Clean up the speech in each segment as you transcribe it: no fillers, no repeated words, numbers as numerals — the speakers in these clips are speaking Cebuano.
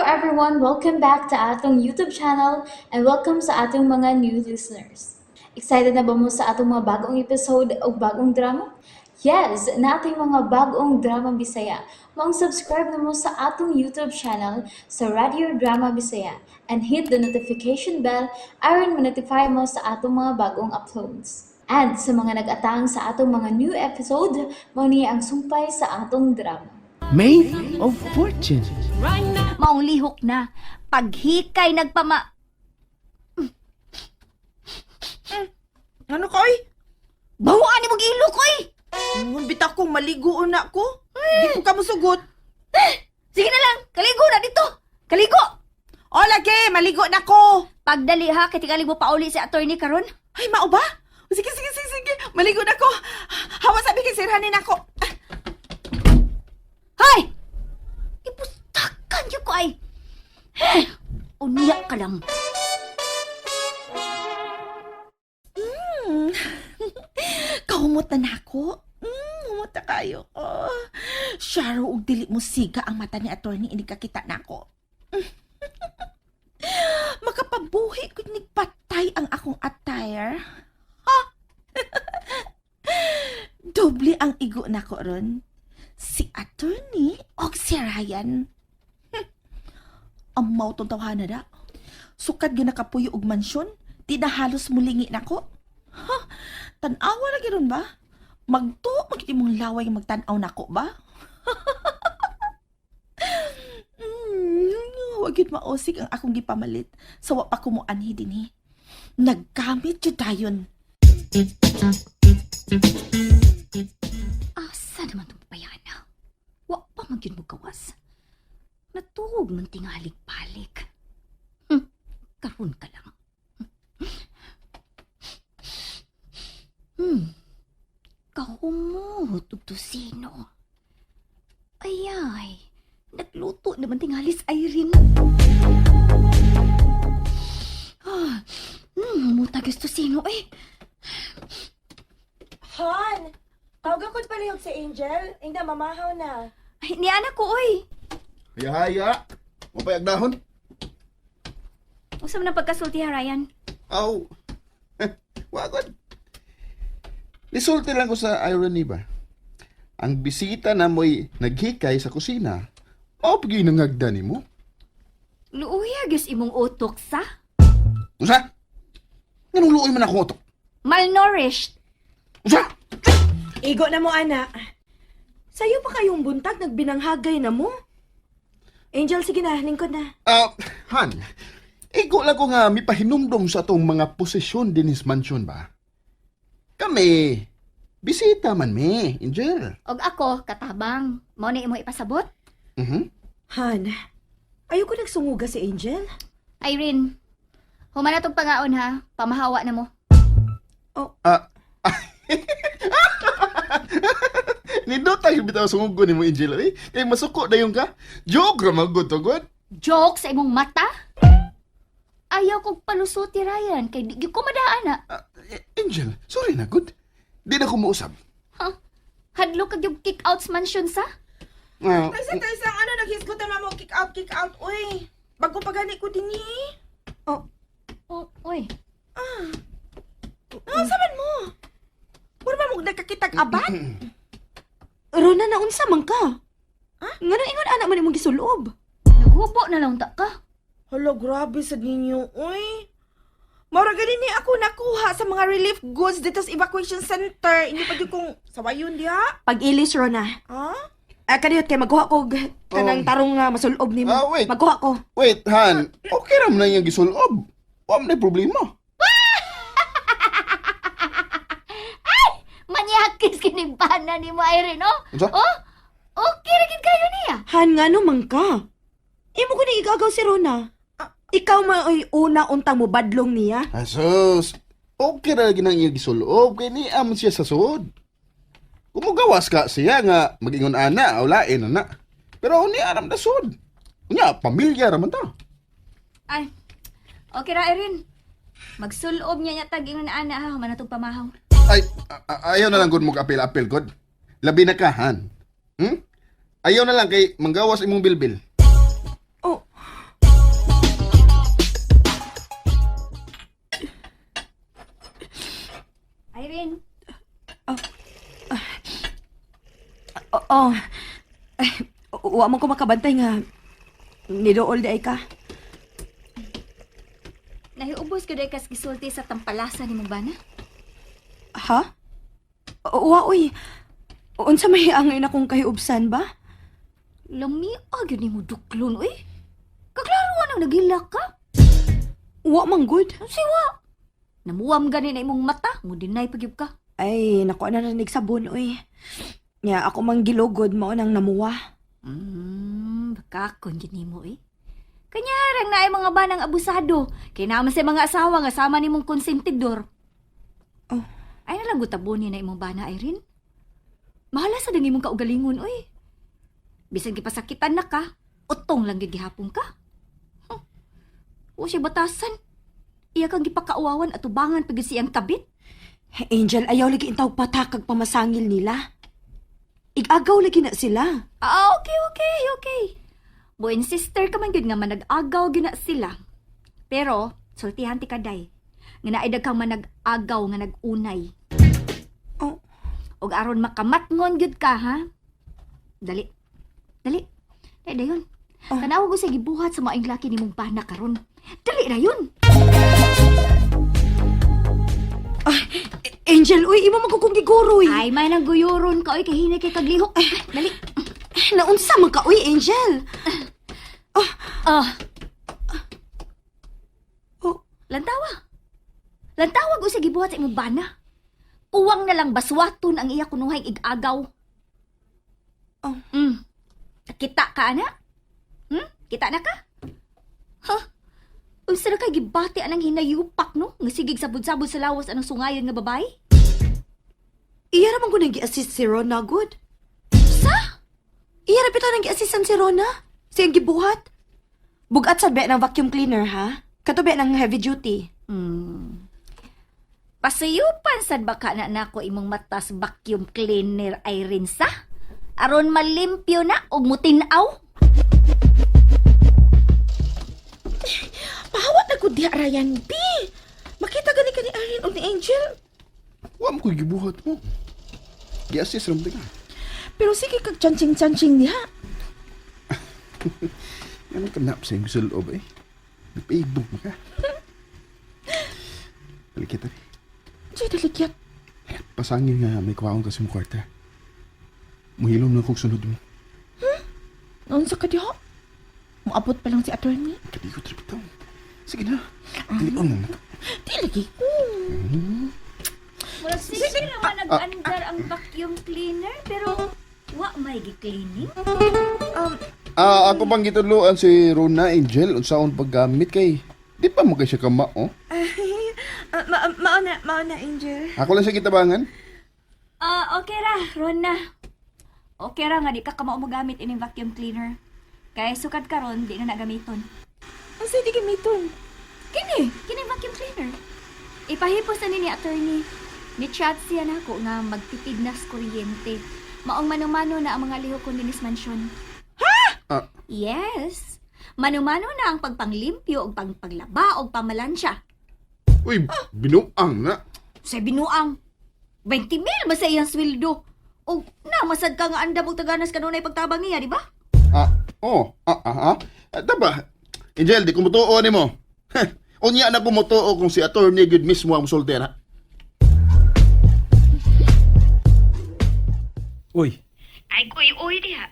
everyone! Welcome back to atong YouTube channel and welcome sa atong mga new listeners. Excited na ba mo sa atong mga bagong episode o bagong drama? Yes, nating mga bagong drama Bisaya. Maong subscribe na mo sa atong YouTube channel sa Radio Drama Bisaya and hit the notification bell aron ma-notify mo sa atong mga bagong uploads. And sa mga nag-atang sa atong mga new episode, mao ni ang sumpay sa atong drama. Maid of Fortune. Maong lihok na. Paghikay nagpama... Ano ka, oy? Bawaan ni mong ilok, oy! Ngunbit ako, maligo na ko. Di ko ka musugot. Sige na lang, kaligo na dito! Kaligo! O, lagi, maligo na ko. Pagdali ha, kay tingali mo pauli si attorney karon. Ay, mao ba? Sige, sige, sige, sige. Maligo na ko. Hawa sabi kay sirhanin ako. Hay! Ipustakan yun ko ay! Eh, unya ka lang. Kahumot na nako. Humot na kayo. Oh. Sharo, ug dili mo siga ang mata ni attorney ini kakita nako. Makapabuhi kung nagpatay ang akong attire. Ha? Doble ang igo nako ron. Si attorney og si Ryan. Amaw tong tawhana da. Sukad ginakapuyo og mansyon, di na halos mulingi nako. Ha? Tan-awa lagi ron ba? Magtuo magit imong laway nga magtan-aw nako ba? Wag yun mausig ang akong gipamalit sa wa pa ko moanhi dinhi. Naggamit jud dayon. Asa naman itong bayana? Wa pa man gyud mo gawas. Natuog man tingalig-balik. Karon ka lang. Kahumot og tusino. Ayay, nagluto naman tingalis Irene. Ah, humutag yung tusino eh. Han! Tawagan ko pala yung si Angel. Ingna, mamahaw na. Ay, ni anak ko, oy. Haya-haya. Mapayag dahon. Unsa man ang pagkasulti ha, Ryan? Aw. Wagod. Nisulti lang ko sa irony ba? Ang bisita na mo'y naghikay sa kusina. Mao pag nangagda nimo. Luuya gyud imong utok sa Usa? Nganong luoy man ako utok? malnourished. Usa? Igo na mo, ana. Sayo pa kayong buntag, nagbinanghagay na mo. Angel, sige na, lingkod na. Ah, Han. Igo lang ko nga mipahinumdom sa atong mga posisyon dinis mansion ba? Kami, bisita man mi, Angel. Og ako katabang. Mao na imo ipasabot. Han, ayoko nagsunguga si Angel. Irene, human na tong pangaon ha. Pamahawa na mo. Ah, Nindot tayo bitaw sungugo ni mo Angel eh. Kay masuko na yung ka. Joke ra magud to god. Joke sa imong mata? Ayaw kong palusuti, Ryan. Kay di gyud ko madaan na. Ah, Angel, sorry na good. Di na ko mausab. Huh? Hadlo kag yung kick outs mansion sa? Ah, Taysa, taysa, ano, naghisgot na mamo, kick out, kick out, uy. Bago pa gani ko dinhi. Oh, oy. Ano sa man mo? Mura ba mo nagkakitag abat? Rona, naunsa man ka? Ha? Nga ingon anak man imong gisulob. Naghubo na lang ta ka. Hala, grabe sa ninyo, uy. Maura gani ni ako nakuha sa mga relief goods dito sa evacuation center. Hindi pa di kong sawayon diha. Pag-ilis, Rona. Ha? Ah, kaniyot kay magkuha ko kanang tarong nga masulob nimo. Ah, wait. Magkuha ko. Wait, Han. Okay ra man na iyang gisulob. Wa man na problema. Manyakis kinibana ni mo, Irene, oh. Unsa? Oh, okay ra gid kayo niya. Han, nga no man ka? Imo ko ni igagaw si Rona. Ikaw man oy una untang mo badlong niya. Asus. Okay ra lagi nang iyang gisulob kay ni man siya sa suod. Kung mugawas ka siya nga magingon ana o lain ana. Pero ni aram na sud. Unya pamilya ra man ta. Ay, okay ra, Irene. Magsulob niya niya tag ingon ana ha, human na tong pamahaw. Ay, ayaw na lang gud mo apil-apil gud. Labi na ka, Han. Ayaw na lang kay manggawas imong bilbil. Oh. Oh. Ay, wa man ko makabantay nga nidool di ay ka. Nahiubos ka dahil kas gisulti sa tampalasa ni mong bana? Ha? Wa uy. Unsa may angay na kong kahiubsan ba? Lamiag yun ni mo duklon, uy. Kaklaro nang nagilak ka. Wa man good. Siwa. Namuwam gani na imong mata, mo deny pagyub ka. Ay, naku na rinig sabon uy. Nya ako mang gilugod mao nang namuwa. Baka kun yun nimo eh. Kanyarang na ay mga banang abusado. Kaya naman sa mga asawa nga sama nimong konsentidor. Oh. Ay nalang gutabonin na imong bana, Irene. Mahala sa dang imong kaugalingon, uy. Bisan gipasakitan na ka, utong lang gyud gihapon ka. Huh. O siya batasan. Iya kang gipakauwawan at ubangan pag siyang kabit. Angel, ayaw lagi intawg patakag pamasangil nila. Igagaw lagi na sila. Ah, okay. Buin sister ka man gyud nga manag-agaw gyud na sila. Pero sultihan ti kaday. Nga naay daghang manag-agaw nga nag-unay. Oh. Og aron makamatngon gyud ka ha. Dali. Dali. Dali dayon. Oh. Tanaw ko sa gibuhat sa maayong laki nimong bana karon. Dali na yun. Angel, uy, imo man ko kong giguroy. Ay may nang guyuron ka oy kay hinay kay kaglihok. Dali. Naunsa man ka, uy, Angel. Ah, Oh, lantawa. Lantawa ko sa gibuhat sa imong bana. Uwang na lang baswaton ang iya kunuhay igagaw. Oh. Kita ka ana? Kita na ka? Huh? Unsa na kay gibati anang hinayupak no? Nga sigig sabod-sabod sa lawas anang sungayon nga babae? Iya ra man ko nang gi-assist si Rona, good. Sa? Iya ra bitaw nang gi-assistan si Rona. Siyang gibuhat. Bugat sa be ng vacuum cleaner, ha? Kato be ng heavy duty. Pasayupan sad baka na nako imong matas vacuum cleaner Irene sa? Aron malimpyo na og mutinaw? Pahawat na ko diha Ryan B. Makita gani ka ni Irene o ni Angel. Wa mo ko'y gibuhat mo. Gi-assist ra mo ka. Pero sige kag chancing-chancing diha. Yan ang kanap sa iyong sulob eh. Nagpaibog mo ka. Balik kita. Diyan daligyat. Pasangin nga may kwaon kasi mo kwarta. Muhilom na kong sunod mo. Naunsa ka diha? Moabot pa lang si attorney. Kadigo trip ito. Sige na. Dilion na na. Di lagi ko. Murag sige naman nag-andar ang vacuum cleaner pero wa may gi-cleaning. Ah, ako bang gituluan si Rona Angel unsaon paggamit kay di pa mo kay siya kamao. Mauna, mauna, Angel. Ako lang siya gitabangan. Ah, okay ra, Rona. Okay ra nga di ka kamao mogamit ining vacuum cleaner. Kay sukad karon di na nagamiton. Ang di gamiton. Kini, kini vacuum cleaner. Ipahipos na ni ni attorney. Ni chat siya nako nga magtipid na sa kuryente. Maong mano-mano na ang mga lihok ko dinis mansyon. Ah. Yes. Mano-mano na ang pagpanglimpyo og pagpaglaba og pamalansya. Uy, binuang na. Sa binuang. 20 mil ba sa iyang sweldo? Og namasad ka nga andam og taganas kanunay pagtabang niya, di ba? Ah, oh, ah, ah, ah. Ah, Daba, Angel, di ko mutuo nimo. Heh, Unya na ko mutuo kung si attorney gud mismo ang musulti na. Uy, Ay, kuy, uy diha.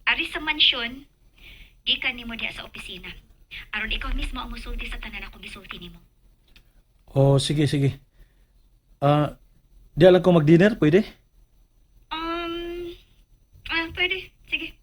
Ari sa mansyon, di ka nimo diha sa opisina. Aron ikaw mismo ang musulti sa tanan akong gisulti nimo. oh sige sige. Ah, di alam ko mag-dinner, pwede? Pwede. Sige.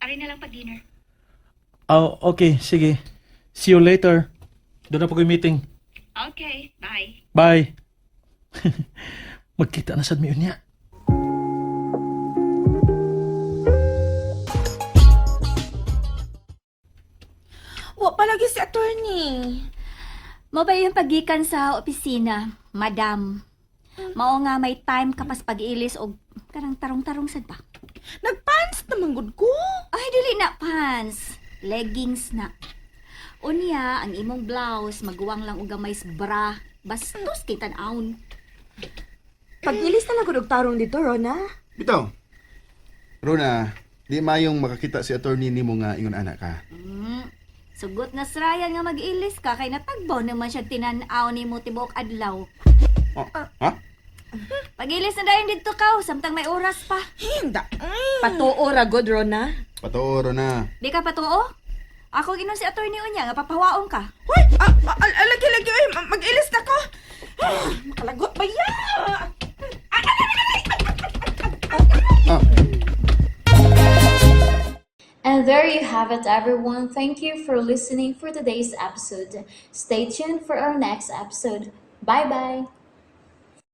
Ari na lang pag-dinner. Oh, okay, sige. See you later. Doon na po ko'y meeting. Okay, bye. Bye. Magkita na sad mi unya. Wa pa lagi si attorney. Mo ba yung pagikan sa opisina, madam? Mao nga may time ka pas pag-ilis og karang tarong-tarong sad ba? Nagpants naman gud ko. Ay, dili na pants. Leggings na. Unya, ang imong blouse, maguwang lang og gamay sa bra. Bastos kay tan-awon. Pag-ilis na lang gud og tarong dito, Rona. Bitaw. Rona, di mayong makakita si attorney nimo nga ingon anak ka. Sugot na si Ryan nga mag-ilis ka kay natagbaw naman siya tinan-aw nimo tibuok adlaw. Oh, ha? Pag-ilis na dayon didto ka, samtang may oras pa. Hinda. Patuo ra god, Rona. Patuo, Rona. Di ka patuo? Ako ginon si attorney unya nga papawaon ka. Hoy, lagi lagi oy, mag-ilis na ko. Ah, makalagot ba ya? Ah, And there you have it, everyone. Thank you for listening for today's episode. Stay tuned for our next episode. Bye bye.